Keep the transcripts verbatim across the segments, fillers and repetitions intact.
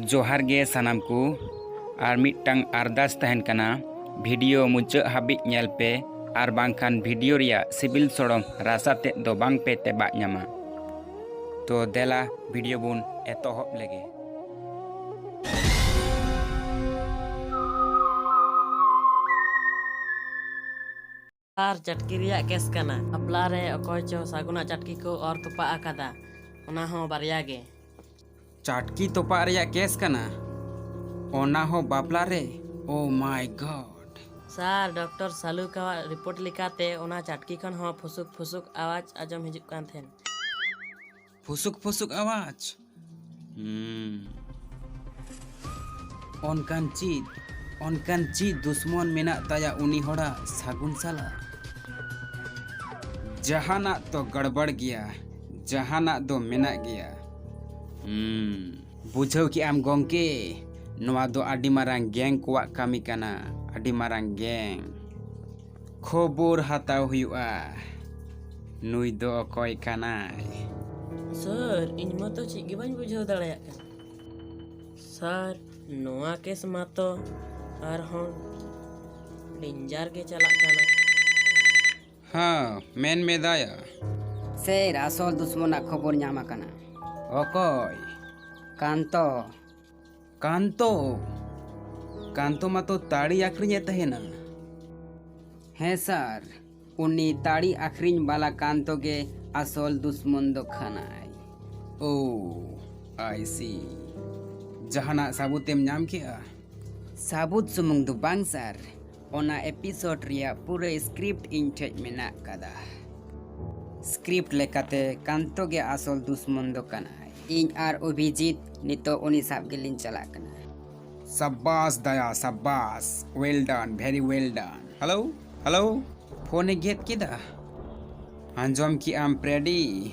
ᱡᱚᱦᱟᱨ ᱜᱮ ᱥᱟᱱᱟᱢ ᱠᱚ᱾ ᱟᱨ ᱢᱤᱫᱴᱟᱝ ᱟᱨᱫᱟᱥ ᱛᱟᱦᱮᱱ ᱠᱟᱱᱟ, ᱵᱷᱤᱰᱤᱭᱳ ᱢᱩᱪᱟᱹᱫ ᱦᱟᱹᱵᱤᱡ ᱧᱮᱞ ᱯᱮ, ᱟᱨ ᱵᱟᱝᱠᱷᱟᱱ ᱵᱷᱤᱰᱤᱭᱳ ᱨᱮᱭᱟᱜ ᱥᱤᱵᱤᱞ ᱥᱚᱲᱚᱢ ᱨᱟᱥᱟ ᱛᱮᱫ ᱫᱚ ᱵᱟᱝ ᱯᱮ ᱛᱮᱵᱟᱜ ᱧᱟᱢᱟ᱾ ᱛᱚ ᱫᱮᱞᱟ, ᱵᱷᱤᱰᱤᱭᱳ ᱵᱚᱱ ᱮᱛᱚᱦᱚᱵ ᱞᱮᱜᱮ᱾ ᱟᱨ ᱪᱟᱴᱠᱤ ᱨᱮᱭᱟᱜ ᱠᱮᱥ ᱠᱟᱱᱟ᱾ ᱵᱟᱯᱞᱟ ᱨᱮ ᱚᱠᱚᱭ ᱪᱚ ᱥᱟᱹᱜᱩᱱᱟᱜ ᱪᱟᱴᱠᱤ ᱠᱚ ᱚᱨ ᱛᱚᱯᱟᱜ ᱟᱠᱟᱫᱟ, ᱚᱱᱟ ᱦᱚᱸ ᱵᱟᱨᱭᱟ ᱜᱮ᱾ ᱪᱟᱴᱠᱤ ᱛᱚᱯᱟᱜ ᱨᱮᱭᱟᱜ ᱠᱮᱥ ᱠᱟᱱᱟ, ᱚᱱᱟ ᱦᱚᱸ ᱵᱟᱯᱞᱟ ᱨᱮ? Oh my God! Sir, doctor ᱥᱟᱞᱩᱠᱟᱣᱟᱜ ᱨᱤᱯᱳᱨᱴ ᱞᱮᱠᱟᱛᱮ ᱚᱱᱟ ᱪᱟᱴᱠᱤ ᱠᱷᱚᱱ ᱦᱚᱸ ᱯᱷᱩᱥᱩᱠ ᱯᱷᱩᱥᱩᱠ ᱟᱣᱟᱡᱽ ᱟᱸᱡᱚᱢ ᱦᱤᱡᱩᱜ ᱠᱟᱱ ᱛᱟᱦᱮᱸᱱ᱾ ᱯᱷᱩᱥᱩᱠ ᱯᱷᱩᱥᱩᱠ ᱟᱣᱟᱡᱽ? ᱦᱩᱸ᱾ ᱚᱱᱠᱟᱱ ᱪᱮᱫ, ᱚᱱᱠᱟᱱ ᱪᱮᱫ ᱫᱩᱥᱢᱚᱱ ᱢᱮᱱᱟᱜ ᱛᱟᱭᱟ ᱩᱱᱤ ᱦᱚᱲᱟᱜ ᱥᱟᱹᱜᱩᱱ ᱥᱟᱞᱟᱜ? ᱡᱟᱦᱟᱱᱟᱜ ᱛᱚ ᱜᱟᱲᱵᱟᱲ ᱜᱮᱭᱟ, ᱡᱟᱦᱟᱱᱟᱜ ᱫᱚ ᱢᱮᱱᱟᱜ ᱜᱮᱭᱟ᱾ ᱦᱩᱸ, ᱵᱩᱡᱷᱟᱹᱣ ᱠᱮᱜ ᱟᱢ ᱜᱚᱝᱠᱮ? ᱱᱚᱣᱟ ᱫᱚ ᱟᱹᱰᱤ ᱢᱟᱨᱟᱝ ᱜᱮᱝ ᱠᱚᱣᱟᱜ ᱠᱟᱹᱢᱤ ᱠᱟᱱᱟ, ᱟᱹᱰᱤ ᱢᱟᱨᱟᱝ ᱜᱮᱝ᱾ ᱠᱷᱚᱵᱚᱨ ᱦᱟᱛᱟᱣ ᱦᱩᱭᱩᱜᱼᱟ, ᱱᱩᱭ ᱫᱚ ᱚᱠᱚᱭ ᱠᱟᱱᱟᱭ? ᱥᱟᱨ, ᱤᱧ ᱢᱟᱛᱚ ᱪᱮᱫ ᱜᱮ ᱵᱟᱹᱧ ᱵᱩᱡᱷᱟᱹᱣ ᱫᱟᱲᱮᱭᱟᱜ ᱠᱟᱱᱟ᱾ ᱥᱟᱨ, ᱱᱚᱣᱟ ᱠᱮᱥ ᱢᱟᱛᱚ ᱟᱨᱦᱚᱸ ᱰᱮᱧᱡᱟᱨ ᱜᱮ ᱪᱟᱞᱟᱜ ᱠᱟᱱᱟ᱾ ᱦᱮᱸ, ᱢᱮᱱ ᱢᱮ ᱫᱟᱭᱟ᱾ ᱥᱮᱨ, ᱟᱥᱚᱞ ᱫᱩᱥᱢᱚᱱᱟᱜ ᱠᱷᱚᱵᱚᱨ ᱧᱟᱢ ᱟᱠᱟᱱᱟ᱾ ᱚᱠᱚᱭ? ᱠᱟᱱᱛᱚ᱾ ᱠᱟᱱᱛᱚ? ᱠᱟᱱᱛᱚ ᱢᱟᱛᱚ ᱛᱟᱹᱲᱤ ᱟᱹᱠᱷᱨᱤᱧᱮᱫ ᱛᱟᱦᱮᱱᱟ᱾ ᱦᱮᱸ ᱥᱟᱨ, ᱩᱱᱤ ᱛᱟᱹᱲᱤ ᱟᱹᱠᱷᱨᱤᱧ ᱵᱟᱞᱟ ᱠᱟᱱᱛᱚ ᱜᱮ ᱟᱥᱚᱞ ᱫᱩᱥᱢᱚᱱ ᱫᱚ ᱠᱟᱱᱟᱭ᱾ Oh, I see. ᱡᱟᱦᱟᱱᱟᱜ ᱥᱟᱹᱵᱩᱛᱮᱢ ᱧᱟᱢ ᱠᱮᱜᱼᱟ? ᱥᱟᱹᱵᱩᱛ ᱥᱩᱢᱩᱝ ᱫᱚ ᱵᱟᱝ ᱥᱟᱨ, ᱚᱱᱟ ᱮᱯᱤᱥᱳᱰ ᱨᱮᱭᱟᱜ ᱯᱩᱨᱟᱹ ᱥᱠᱨᱤᱯᱴ ᱤᱧ ᱴᱷᱮᱡ ᱢᱮᱱᱟᱜ ᱠᱟᱫᱟ᱾ ᱥᱠᱨᱤᱯᱴ ᱞᱮᱠᱟᱛᱮ ᱠᱟᱱᱛᱚ ᱜᱮ ᱟᱥᱚᱞ ᱫᱩᱥᱢᱚᱱ ᱫᱚ ᱠᱟᱱᱟᱭ᱾ ᱤᱧ ᱟᱨ ᱚᱵᱷᱤᱡᱤᱛ ᱱᱤᱛᱚᱜ ᱩᱱᱤ ᱥᱟᱵ ᱜᱮᱞᱤᱧ ᱪᱟᱞᱟᱜ ᱠᱟᱱᱟ᱾ ᱥᱟᱵᱟᱥ ᱫᱟᱭᱟ, ᱥᱟᱵᱟᱥ᱾ Well done, very well done. Hello, hello. ᱯᱷᱳᱱᱮ ᱜᱮᱫ ᱠᱮᱫᱟ᱾ ᱟᱸᱡᱚᱢ ᱠᱮᱜ ᱟᱢ ᱯᱨᱮᱰᱤ?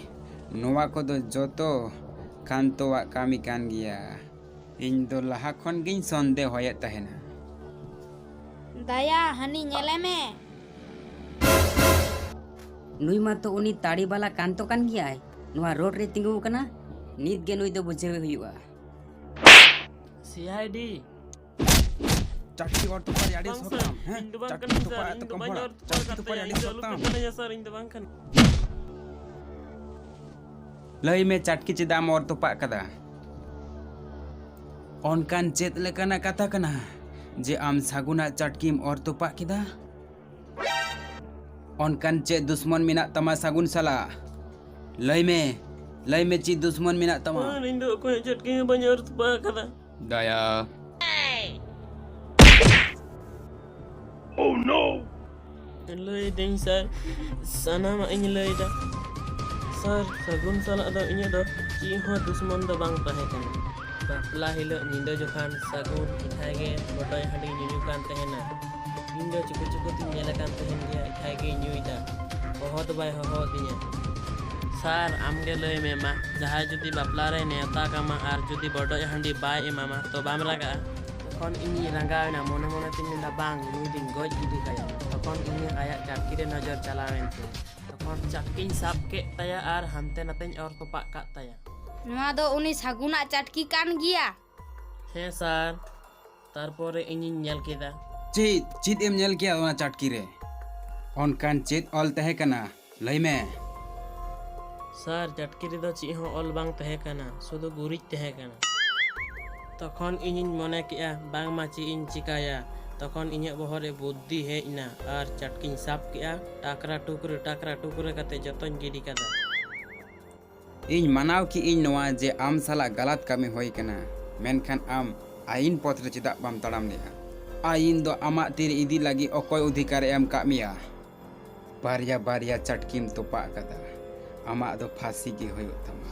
ᱱᱚᱣᱟ ᱠᱚᱫᱚ ᱡᱚᱛᱚ ᱠᱟᱱᱛᱚᱣᱟᱜ ᱠᱟᱹᱢᱤ ᱠᱟᱱ ᱜᱮᱭᱟ᱾ ᱤᱧ ᱫᱚ ᱞᱟᱦᱟ ᱠᱷᱚᱱ ᱜᱤᱧ ᱥᱚᱱᱫᱮᱦᱚᱭᱮᱫ ᱛᱟᱦᱮᱱᱟ᱾ ᱫᱟᱭᱟ, ᱦᱟᱹᱱᱤ ᱧᱮᱞᱮ ᱢᱮ᱾ ᱱᱩᱭ ᱢᱟᱛᱚ ᱩᱱᱤ ᱛᱟᱹᱲᱤ ᱵᱟᱞᱟ ᱠᱟᱱᱛᱚ ᱠᱟᱱ ᱜᱮᱭᱟᱭ᱾ ᱱᱚᱣᱟ ᱨᱳᱰ ᱨᱮ ᱛᱤᱸᱜᱩ ᱟᱠᱟᱱᱟ᱾ ᱱᱤᱛ ᱜᱮ ᱱᱩᱭ ᱫᱚ ᱵᱩᱡᱷᱟᱹᱣᱮ ᱦᱩᱭᱩᱜᱼᱟ᱾ ᱥᱤ ᱟᱭ ᱰᱤ᱾ ᱪᱟᱴᱠᱤ ᱚᱨ ᱛᱚᱯᱟᱜ ᱨᱮ ᱟᱹᱰᱤ ᱵᱟᱝ ᱥᱚᱠ ᱥᱟᱨ, ᱛᱟᱢ, ᱦᱮᱸ? ᱤᱧ ᱫᱚ ᱵᱟᱝ ᱪᱟᱴᱠᱤ ᱠᱟᱹᱱᱟᱹᱧ ᱛᱚᱯᱟᱜ ᱥᱟᱨ, ᱮ ᱤᱧ ᱫᱚ ᱛᱚᱯᱟᱜ ᱵᱟᱹᱧ ᱦᱚᱲ, ᱚᱨ ᱛᱚᱯᱟᱜ ᱪᱟᱴᱠᱤ ᱟᱠᱟᱫ ᱛᱚᱯᱟᱜ ᱨᱮ ᱛᱟᱭᱟ, ᱟᱹᱰᱤ ᱤᱧ ᱫᱚ ᱥᱚᱠ ᱟᱞᱚᱯᱮ ᱛᱟᱢ᱾ ᱢᱮᱛᱟᱹᱧᱟ ᱥᱟᱨ, ᱤᱧ ᱫᱚ ᱵᱟᱝ ᱠᱟᱹᱱᱟᱹᱧ᱾ ᱞᱟᱹᱭ ᱢᱮ, ᱪᱟᱴᱠᱤ ᱪᱮᱫᱟᱜ ᱮᱢ ᱚᱨ ᱛᱚᱯᱟᱜ ᱠᱟᱫᱟ? ᱚᱱᱠᱟᱱ ᱪᱮᱫ ᱞᱮᱠᱟᱱᱟᱜ ᱠᱟᱛᱷᱟ ᱠᱟᱱᱟ ᱡᱮ ᱟᱢ ᱥᱟᱹᱜᱩᱱᱟᱜ ᱪᱟᱴᱠᱤᱢ ᱚᱨ ᱛᱚᱯᱟᱜ ᱠᱮᱫᱟ? ᱚᱱᱠᱟᱱ ᱪᱮᱫ ᱫᱩᱥᱢᱚᱱ ᱢᱮᱱᱟᱜ ᱛᱟᱢᱟ ᱥᱟᱹᱜᱩᱱ ᱥᱟᱞᱟᱜ? ᱞᱟᱹᱭ ᱢᱮ, ᱞᱟᱹᱭ ᱢᱮ, ᱪᱮᱫ ᱫᱩᱥᱢᱚᱱ ᱢᱮᱱᱟᱜ ᱛᱟᱢᱟ? ᱥᱟᱨ, ᱤᱧ ᱫᱚ ᱚᱠᱚᱭᱟᱜ ᱪᱟᱴᱠᱤ ᱦᱚᱸ ᱵᱟᱹᱧ ᱚᱨ ᱛᱚᱯᱟᱜ ᱟᱠᱟᱫᱟ᱾ ᱫᱟᱭᱟ᱾ ᱞᱟᱹᱭᱫᱟᱹᱧ ᱥᱟᱨ, ᱥᱟᱱᱟᱢᱟᱜ ᱤᱧ ᱞᱟᱹᱭᱫᱟ᱾ ᱥᱟᱨ, ᱥᱟᱹᱜᱩᱱ ᱥᱟᱞᱟᱜ ᱫᱚ ᱤᱧᱟᱹᱜ ᱫᱚ ᱪᱮᱫ ᱦᱚᱸ ᱫᱩᱥᱢᱚᱱ ᱫᱚ ᱵᱟᱝ ᱛᱟᱦᱮᱸ ᱠᱟᱱᱟ᱾ ᱵᱟᱯᱞᱟ ᱦᱤᱞᱳᱜ ᱧᱤᱫᱟᱹ ᱡᱚᱠᱷᱟᱱ ᱥᱟᱹᱜᱩᱱ ᱮᱠᱷᱟᱭ ᱜᱮ ᱵᱚᱰᱚᱡ ᱦᱟᱺᱰᱤ ᱧᱩᱧᱩ ᱠᱟᱱ ᱛᱟᱦᱮᱱᱟ᱾ ᱤᱧ ᱫᱚ ᱪᱩᱠᱩ ᱪᱩᱠᱩ ᱛᱤᱧ ᱧᱮᱞ ᱟᱠᱟᱱ ᱛᱟᱦᱮᱱ ᱜᱮᱭᱟ, ᱮᱠᱷᱟᱭ ᱜᱮᱭ ᱧᱩᱭᱫᱟ, ᱦᱚᱦᱚ ᱫᱚ ᱵᱟᱭ ᱦᱚᱦᱚ ᱟᱹᱫᱤᱧᱟ᱾ ᱥᱟᱨ, ᱟᱢᱜᱮ ᱞᱟᱹᱭ ᱢᱮ ᱢᱟ, ᱡᱟᱦᱟᱸᱭ ᱡᱩᱫᱤ ᱵᱟᱯᱞᱟ ᱨᱮ ᱱᱮᱣᱛᱟ ᱠᱟᱢᱟ ᱟᱨ ᱡᱩᱫᱤ ᱵᱚᱰᱚᱡ ᱦᱟᱺᱰᱤ ᱵᱟᱭ ᱮᱢᱟᱢᱟ, ᱛᱚ ᱵᱟᱢ ᱨᱟᱜᱟᱜᱼᱟ? ᱛᱚᱠᱷᱚᱱ ᱤᱧᱤᱧ ᱨᱟᱸᱜᱟᱣ ᱮᱱᱟ, ᱢᱚᱱᱮ ᱢᱚᱱᱮ ᱛᱤᱧ ᱢᱮᱱᱫᱟ, "ᱵᱟᱝ, ᱱᱩᱭ ᱫᱚᱧ ᱜᱚᱡ ᱜᱤᱰᱤ ᱠᱟᱭᱟ᱾" ᱛᱚᱠᱷᱚᱱ ᱤᱧᱟᱹᱜ ᱟᱭᱟᱜ ᱪᱟᱴᱠᱤ ᱨᱮ ᱱᱚᱡᱚᱨ ᱪᱟᱞᱟᱣ ᱮᱱ ᱛᱤᱧᱟ᱾ ᱛᱚᱠᱷᱚᱱ ᱪᱟᱴᱠᱤᱧ ᱥᱟᱵ ᱠᱮᱫ ᱛᱟᱭᱟ ᱟᱨ ᱦᱟᱱᱛᱮ ᱱᱟᱛᱮᱧ ᱚᱨ ᱛᱚᱯᱟᱜ ᱠᱟᱫ ᱛᱟᱭᱟ᱾ ᱱᱚᱣᱟ ᱫᱚ ᱩᱱᱤ ᱥᱟᱹᱜᱩᱱᱟᱜ ᱪᱟᱴᱠᱤ ᱠᱟᱱ ᱜᱮᱭᱟ᱾ ᱦᱮᱸ ᱥᱟᱨ, ᱛᱟᱨᱯᱚᱨᱮ ᱤᱧᱤᱧ ᱧᱮᱞ ᱠᱮᱫᱟ᱾ ᱪᱮᱫ, ᱪᱮᱫ ᱮᱢ ᱧᱮᱞ ᱠᱮᱫᱟ ᱚᱱᱟ ᱪᱟᱴᱠᱤ ᱨᱮ? ᱚᱱᱠᱟᱱ ᱪᱮᱫ ᱚᱞ ᱛᱟᱦᱮᱸ ᱠᱟᱱᱟ? ᱞᱟᱹᱭ ᱢᱮ᱾ ᱥᱟᱨ, ᱪᱟᱴᱠᱤ ᱨᱮᱫᱚ ᱪᱮᱫ ᱦᱚᱸ ᱚᱞ ᱵᱟᱝ ᱛᱟᱦᱮᱸ ᱠᱟᱱᱟ, ᱥᱩᱫᱷᱩ ᱜᱩᱨᱤᱡ ᱛᱟᱦᱮᱸ ᱠᱟᱱᱟ᱾ ᱛᱚᱠᱷᱚᱱ ᱤᱧᱤᱧ ᱢᱚᱱᱮ ᱠᱮᱜᱼᱟ, ᱵᱟᱝᱢᱟ ᱪᱮᱫ ᱤᱧ ᱪᱤᱠᱟᱹᱭᱟ᱾ ᱛᱚᱠᱷᱚᱱ ᱤᱧᱟᱹᱜ ᱵᱚᱦᱚᱜ ᱨᱮ ᱵᱩᱫᱽᱫᱷᱤ ᱦᱮᱡ ᱮᱱᱟ ᱟᱨ ᱪᱟᱴᱠᱤᱧ ᱥᱟᱵ ᱠᱮᱜᱼᱟ, ᱴᱟᱠᱨᱟ ᱴᱩᱠᱨᱟᱹ ᱴᱟᱠᱨᱟ ᱴᱩᱠᱨᱟᱹ ᱠᱟᱛᱮ ᱡᱚᱛᱚᱧ ᱜᱤᱰᱤ ᱠᱟᱫᱟ᱾ ᱤᱧ ᱢᱟᱱᱟᱣ ᱠᱮᱜ ᱟᱹᱧ ᱱᱚᱣᱟ ᱡᱮ ᱟᱢ ᱥᱟᱞᱟᱜ ᱜᱟᱞᱟᱛ ᱠᱟᱹᱢᱤ ᱦᱩᱭ ᱠᱟᱱᱟ, ᱢᱮᱱᱠᱷᱟᱱ ᱟᱢ ᱟᱹᱭᱤᱱ ᱯᱚᱛᱷ ᱨᱮ ᱪᱮᱫᱟᱜ ᱵᱟᱢ ᱛᱟᱲᱟᱢ ᱞᱮᱜᱼᱟ? ᱟᱹᱭᱤᱱ ᱫᱚ ᱟᱢᱟᱜ ᱛᱤᱨᱮ ᱤᱫᱤ ᱞᱟᱹᱜᱤᱫ ᱚᱠᱚᱭ ᱚᱫᱷᱤᱠᱟᱨ ᱮ ᱮᱢ ᱠᱟᱜ ᱢᱮᱭᱟ? ᱵᱟᱨᱭᱟ ᱵᱟᱨᱭᱟ ᱪᱟᱴᱠᱤᱢ ᱛᱚᱯᱟᱜ ᱠᱟᱫᱟ, ᱟᱢᱟᱜ ᱫᱚ ᱯᱷᱟᱸᱥᱤ ᱜᱮ ᱦᱩᱭᱩᱜ ᱛᱟᱢᱟ᱾